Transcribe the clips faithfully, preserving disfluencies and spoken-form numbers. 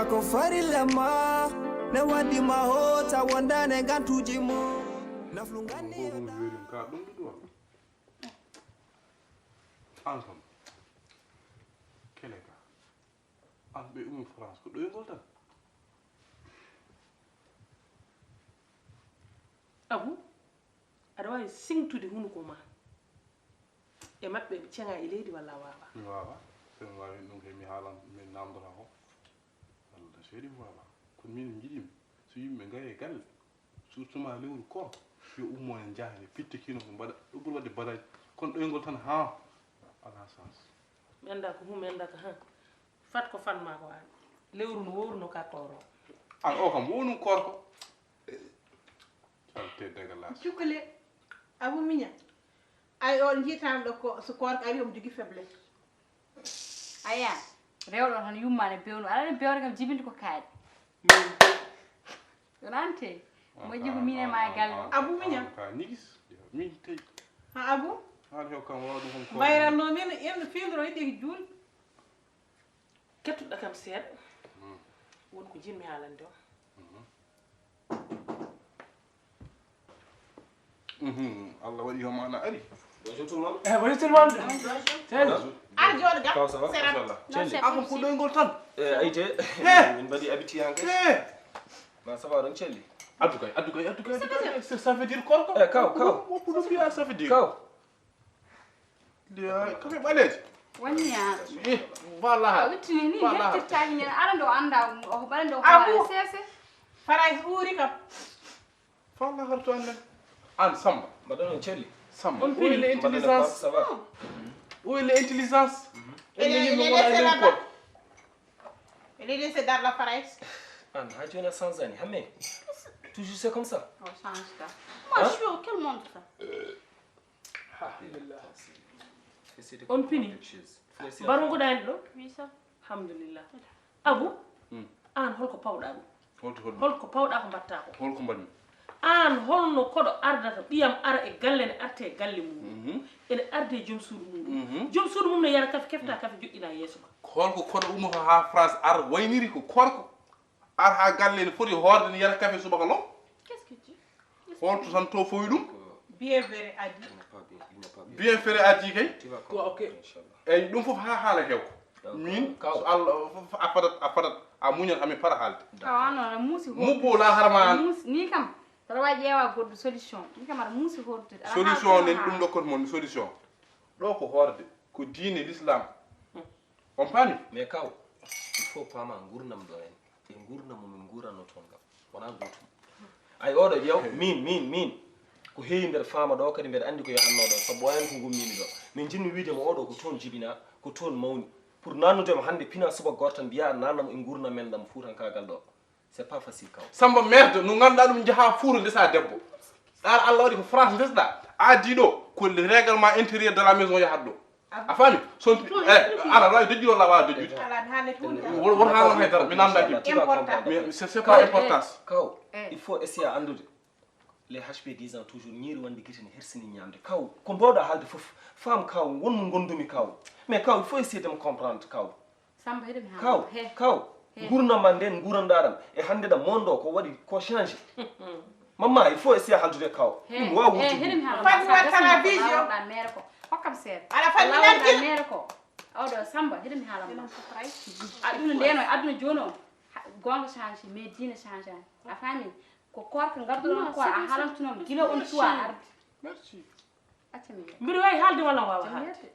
Ko farilla ma, ne waddi ma hoota wondane gantuji mum. Naflu ganni yo ɗa. Ka ɗum ɗuɗu wa. An kam. Kele ka. An ɓe umu France ko ɗoyngol tan. Abu, aɗa waawi siŋtude hunuko ma e maɓɓe, ɓe ceŋa e leydi walla a waawaa? Mi waawaa. So mi waawii ɗum kay, mi haalan, mi naamndora ko. Walla seeɗi mi waawaa. Kono min mi njiɗi, so yimɓe ngarii e galle, surtout ma lewru koor, yo ummo en njaha e pitte kino ko mbaɗa, ɗo ɓuri waɗde baraji. Kono ɗoyngol tan haa alaa sens. Mi anndaa ko hum, mi anndaa ko han. Fat ko fan maa ko an. Lewru no wowruno ka koor o. An o kam wownu koor ko. Salte dégueulasse. Cukalel, Abu Miña. Ay, o njiitan ɗo ko so koorka ari omo jogii faiblesse. Aya, rewɗo tan yummaani bewnu. Alaa ni bewre kam jibinde ko kaaɗi. Rante. Moƴƴi ko min e ma e galle o. Abu Miña. Ka nigis. Min tey. Ha Abu? Haala hew kam wawa ɗum hon ko. Mbayranno min en fiiloro yiɗi juul. Kettuɗo kam seeɗa. Won ko jinmi haalande o. Mhm. Allah waɗi homo ana ari. Bonjour tout le monde. Eh, bonjour tout le monde. Bonjour. Ar jooɗo ga. Kaw, ça va? Sera. Machallah. Celli. Akam ko ɗoyngol tan. Eh, ayte. Eh. Min mbaɗi habitué han kay. Eh. Ma ça va ɗon celli? Addu kay, addu kay, addu kay, addu kay. Ça, ça veut dire korko. Eh, kaw, kaw. Woppu ɗum mbiya ça veut dire. Kaw. Kafe ɓaleeje. Woni yaa. Eh, voilà. A wittini ni, voilà. Yettirtaaki nen, aɗa ndo annda, o ɓaɗa ndo Abu. Hoore sese. Farais uuri kam. Falla harto an nen. An Samba. Mbaɗa noon celli. Samba. On pili. Où est l'intelligence? Ça va? Où est l'intelligence? Ene yimɓe wona e ley koɗo. Ene laissé dans la farce. An, ha jooni a change ani, hamme. Toujours c'est comme ça. On change ça. Moi, je suis au quel monde ça? Alhamdulillah. On pini. Mbarongoɗa en ɗo? Oui, ça. Alhamdulillah. Abu, an holko pawɗa ɗum? Holto, holto. Holko pawɗa ko mbatta ko? Holko mbaɗmi? An holno koɗo ardata ɓiyam ara e galle ne arte e galle mum? Ene arde e joom suudu mum. Joom suudu mum ne yara kafe kefta kafe joɗɗina yeeso ma. Holko koɗo ummata ha France ar wayniri ko korko? Ar ha galle ne foti hoorde ne yara kafe subaka lo? Qu'est-ce que tu dis? Holto tan to fowi ɗum? Bien ferré a dit. Bien ferré a dit kay. Toi, ok. Inchallah. Eyyi, ɗum fof ha haala heew. Min, kaw. So Allah, a fadat, a fadat, a muñat, ami fara haalde. Kaw, an noon, a muusi hoore. Mubbo la harma an. Muusi, ni kam, saɗa wawi ƴeewa goɗɗo solution. Ni kam aɗa muusi hoore. Solution nen ɗum ɗo kon mon, solution. Ɗo ko hoorde, ko diine l'islam. On paami? Mais kaw, il faut paama ngurnam ɗo en. E ngurnam mo min nguranno toon kam. Wonaa gootum. Ay, oɗo ƴeew, min, min, min. Ko heewi mbeɗa faama ɗo, kadi mbeɗa anndi ko yahanno ɗo. Sabu o en ko ngummimi ɗo. Min jinmi wiide mo oɗo ko toon jibina, ko toon mawni. Pour nannude mo hannde pina suba gooto tan mbiya nanna mo e ngurnam men ɗam fuutankaagal ɗo. C'est pas facile kaw. Samba merde, no ngannduɗaa ɗum njaha fuuta ndesa debbo. Ɗaar Allah waɗi ko France ndesɗa. Addi ɗo, ko règlement intérieur de la maison yahat ɗo. A faami? So on pi-, eh, ala, wawi dojjude walla wawa dojjude. Won, won haalana haydara, mi namdaki. Important. Mais c'est, c'est pas importance. Kaw, il faut essayer anndude. Les H P dix ans toujours, ñiiri wonde gite ne hersini ñamde. Kaw, ko mbawɗa haalde fof. Faam kaw, won mo gondumi kaw. Mais kaw, il faut essayer de me comprendre kaw. Samba, hiɗen kaw, he, kaw. He. Ngurnam ma nden nguranɗa ɗam. E hannde ɗam mon ɗo ko waɗi ko changé. Mamma, il faut essayer haaldude kaw. He, ɗum wawa he, wurtude. Hiɗen haala. Fati wattana vision. Lawɗa mere ko. Hokkam seeɗa. Ala fati lawɗa mere ko. Oɗo Samba, hiɗen haala ma. Aduna ndeno, aduna jooni o. Ha, gonga changé, mais diine changé. A faami? Ko korka ngarduɗon ko a haalantuno gila on cuwa arde. Merci. Acca mi yiya. Mbiɗo wawi haalde walla mi wawa haalde?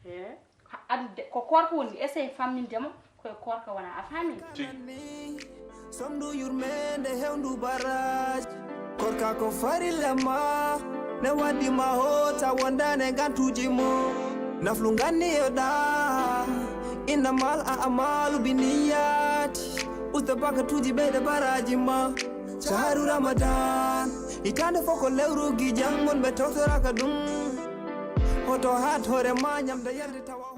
He. Ha, adde, ko korka woni, essaye famminde mo, koye korka wona, a faami? Tigi. Somdu yurmende hewndu baraji. Korka ko farilla ma, ne waddi ma hoota wondane gantuji mum. Naflu ganniyoɗa, innamal a'malu binniyati. Usta bakatuji ɓeyde baraji ma. Shahru Ramadan, hitande fof ko lewru gijam, mon ɓe tawtoraka ɗum. Hoto hat hoore ma ñamde yarde tawa.